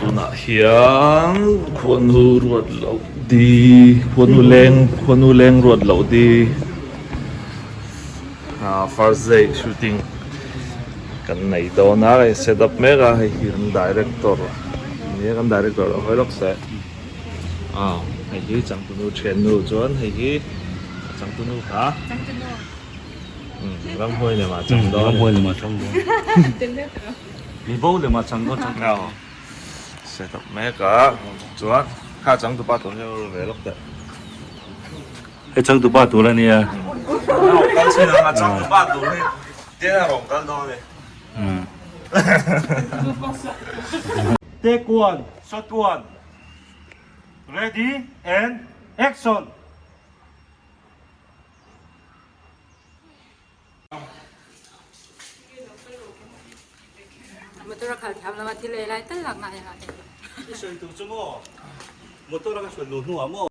Tunah hian khuanu ruat loh di khuanu leng khuanu leng ruat loh di ah first day shooting kan nei dawn a hei set up mek a hei hi kan director nia kan director lo hawi lawk se ah hei hi changtunu thiannu chuan hei hi changtunu kha ramhuai lema chang dawn ramhuai lema chang dawn mibo lema chang dawn chang dawn set up mek a chuan kha changtupa tur hian ru ve lawk teh hei changtupa tur a nia kal chin ang a changtupa tur hi tin a rawn kal dawn a ni Take one, shot one, ready and action. Motor a khalh thiam lo a thil ei lai tal lak ngai a. I sawi tur chu maw? Motor a ka hruat luh hnuah maw?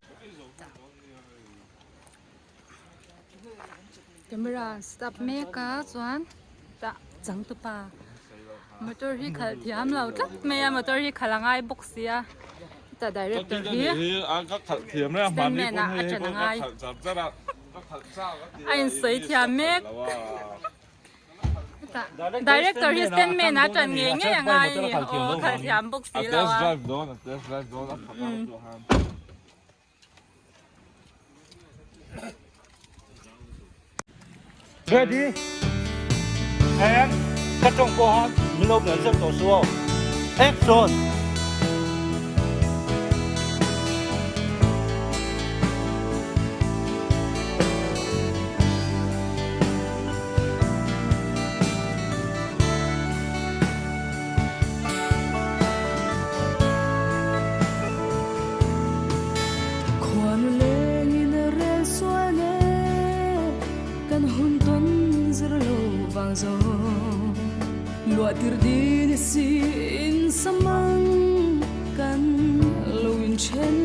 Camera stop mek a chuan tah changtupa motor hi khalh thiam lo tlat mai a motor hi khalh a ngai bawk sia chutah director hi stuntman ah a ṭan a ngai. A insawi thiam mek. Director hi stuntman a ṭan ngei ngei a ngai a ni. Aw khalh thiam bawk si lo a. Ready and ka tawng pawh han min lo hmel zet tawh suh aw. Action! Khuanu lengin a rel sual nge kan hun tawn zir lo vang zo luah tir din i si in samang kan lo in then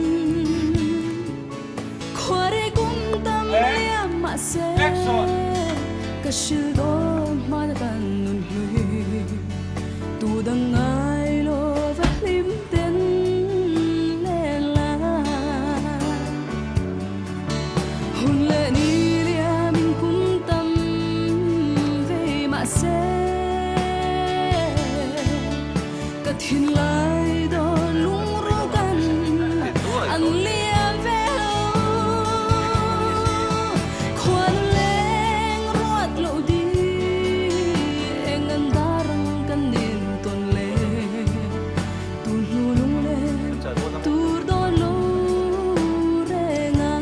khua rei kum tam liam mahse ka hril dawn hman kan nun hlui tu dang ngai lo va hlim ten len la hun leh ni liam in kum tam vei mahse ka thinlai dawn lungrual kan an liam ve lo khuan leng ruat loh di eng an darang kan nin tawn le tu hnu lung le tur dawn lo reng a.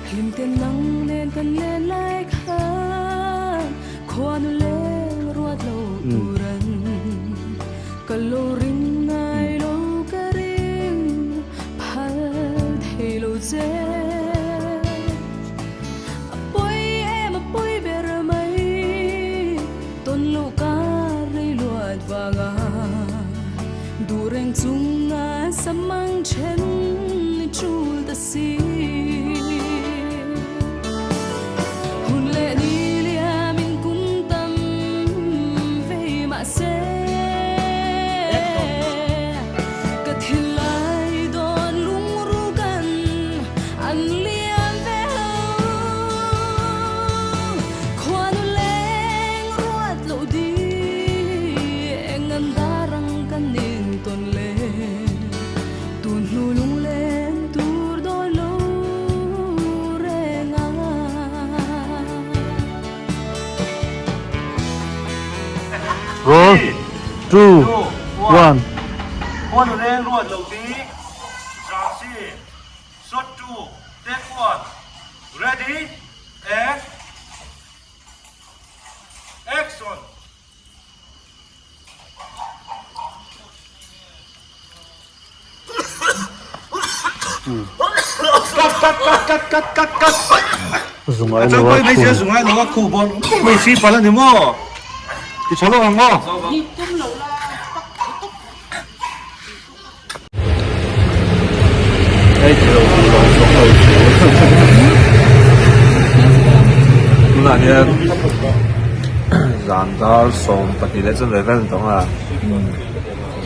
Hlim ten nang nen kan len lai khan khuanu leng ruat lo turan ka lo ring ngai lo ka ring phal thei lo che. A pawi em a pawi ber mai tawn loh kar rei luat vanga duh reng chunga samang then i tul ta si. Hun leh ni liam in kum tam vei mahse ka thinlai dawn lungrual kan an liam ve lo. Khuanu leng ruat loh di eng an darang kan in tawn le tun hnu lunglen tur dawn lo reng a. Roll, 2, 1. Khuanu leng ruat loh di Zasi Shot 2, take 1, ready and action! Cut cut cut cut cut cut. Zungai lo a khu. Zungai lo a khu bon. Mei si pala ni mo. Ti chalo ang mo. Hei ti lo ti lo. chuang lo thu tunah hian zan dar 12 leh chuan ve vel an tawng a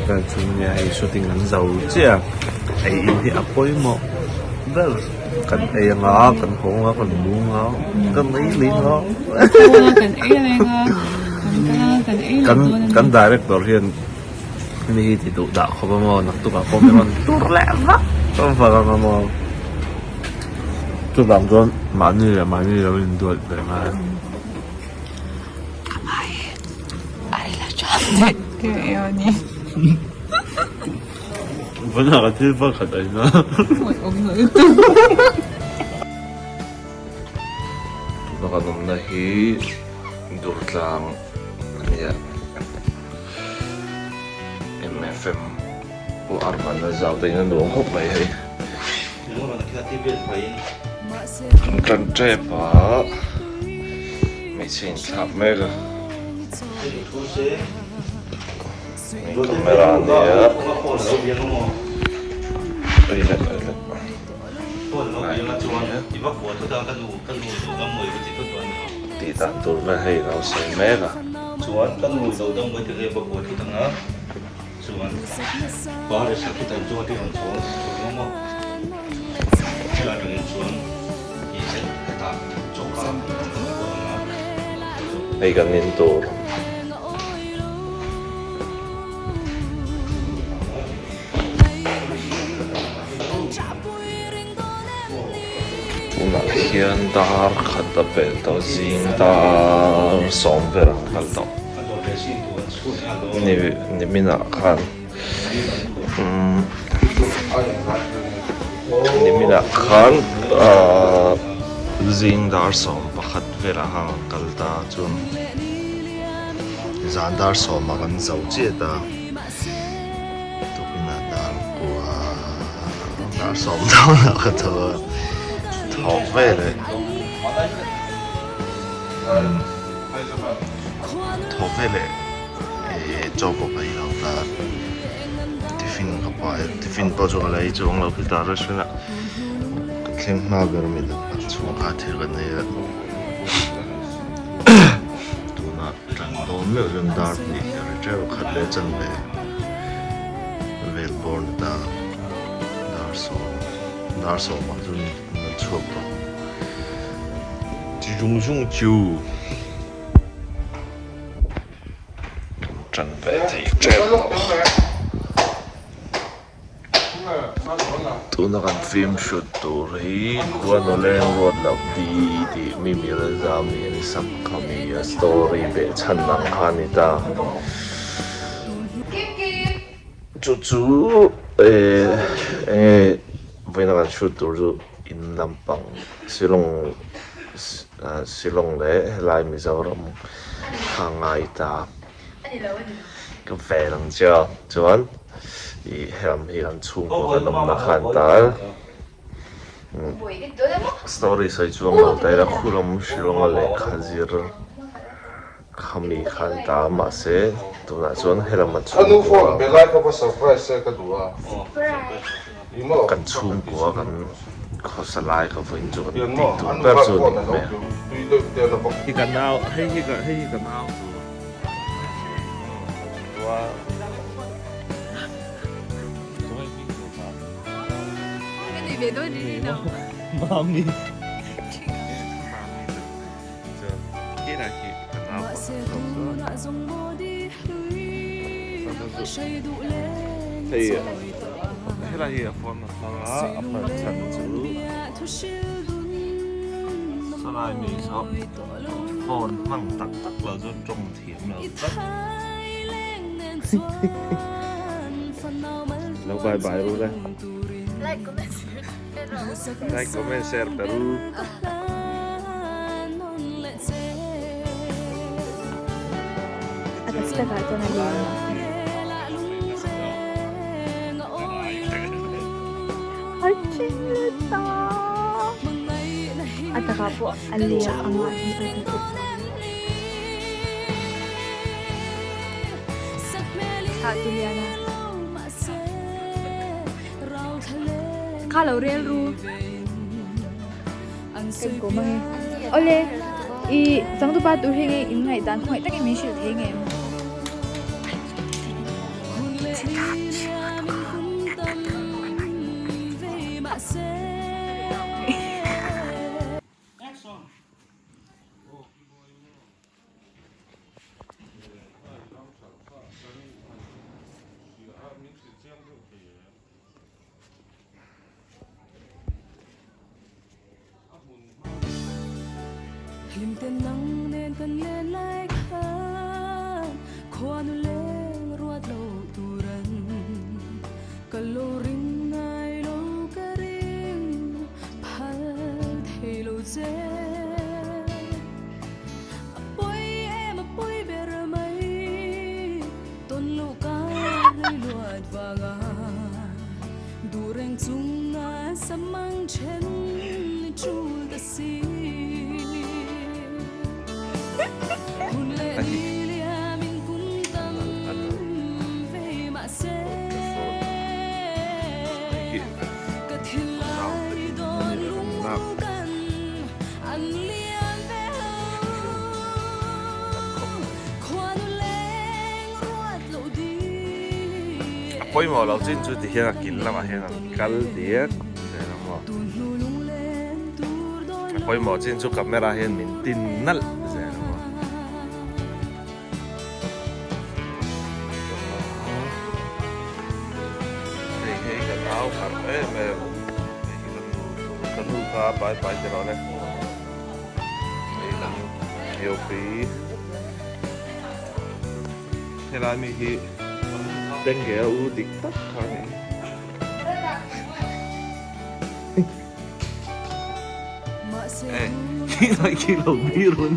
vel chhung nia hei shooting an zo chiah a ei in hi a pawimawh ber kan ei anga kan haw anga kan mu anga kan ei leh anga kan kan director hian. Hemi hi ti duh dah khawp a maw naktuk ah pawh min rawn tur leh vak vak ang a maw chuvang chuan mahni leh mahni lo in duat ve ngai vawiinah ka thil pakhat a in a tuna kan awmna hi Durtlang a nia. MFM pawh a rawn la zau daih na nuam khawp mai hei. Kan tan tep a, hmeichhe inthlak mek a. Hei camera a nia. Ei leh ei leh. Tih dan tur vel hei lo sawi mek a. Chuan ka nu lo dang mai tireh va buai thut ang a, chuan pa leh sak thut ang chuan ti ang chuan chuan ang maw chilai atangin chuan i set hetah choka kan buai ang a. Hei kan in tur. Tunah hian dar khat a pel tawh zing dar sawm vel ang kal tawh ni niminah khan umm niminah khan ahh zing dar 11 velah khan kan kal ta chuan zan dar sawmah kan zo chiah ta. Tukinah dar kua dar sawm dawnah ka tho a, thawk veleh thawk veleh eh chaw pawh ka ei lo ta, tiffin ka pai tiffin pawh chu ka la ei chuang lo khitah restaurant ah ka thleng hma ber mai dang a chhung kha thil kan ei a tunah. Tan dawn meuh chuan dar hnih a ri teuh khat leh chanve vel bawr ni ta dar sawm dar sawmah chuan an rawn chhuak tawh chi zung zung chu kan tan ve thei tep tawh. Tuna kan film shoot tur hi khuanu leng ruat loh di tih mi mil zam ni an sak kha mi a story beh chhan ang kha a ni ta. Chu chu eh enge vawiina kan shoot tur chu in lampang Shillong Shillong leh helai Mizoram kha ngai ta. Ka vel ang che a, chuan ih helam hi kan chhungkua kan awmna khan ta story sawi chuang lo ta ila khulam Shillong a lehkha zir khami khan ta mahse tunah chuan helam a chhungkua kan chhungkua kan khawsa lai ka vawiin chu kan tih tur ber chu a nih hmel. Hi ka nau hei hi ka hei hi ka nau tur. Mami. Hei helai hi a phone a hmang a a hman chhan chu sawlai mi saw phone hmang tak tak lo chuan tawng thiam lo tlat lo bye bye ru le like comment share pe ru. A tak takah chuan a leng a. A thing leh ta. A takah pawh a leng ang a hi a ti. Thlah tu lian a. Kha lo rel ru. Kan kawm ange. Awle, i changtupa tur hi nge in ngaihdan khawngaih takin min hrilh thei ngem? A pawimawh loh chin chu tihian a kil lamah hian an kal diak zel ang maw a pawimawh chin chu camera hian min tin nalh zel ang maw. Hei hei ka nau harh em em hei hi ka nu ka nu kha pai pai ti rawh le hei kan AOP helai mi hi Tengge a u dik tak kha a ni. Ê khi lại khi lo bi run.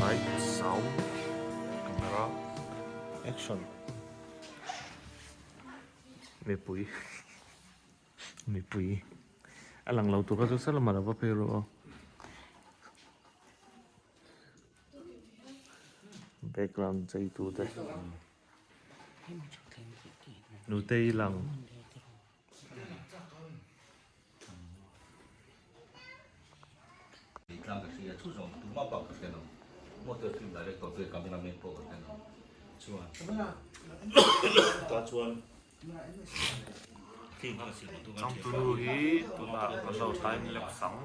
Light, sound, camera, action. Mipui mipui a lang lo tur kha chu salam a lo va phei rawh aw. Background chei tu te nutei lang. Changtunu hi tunah kan lo time lapse ang.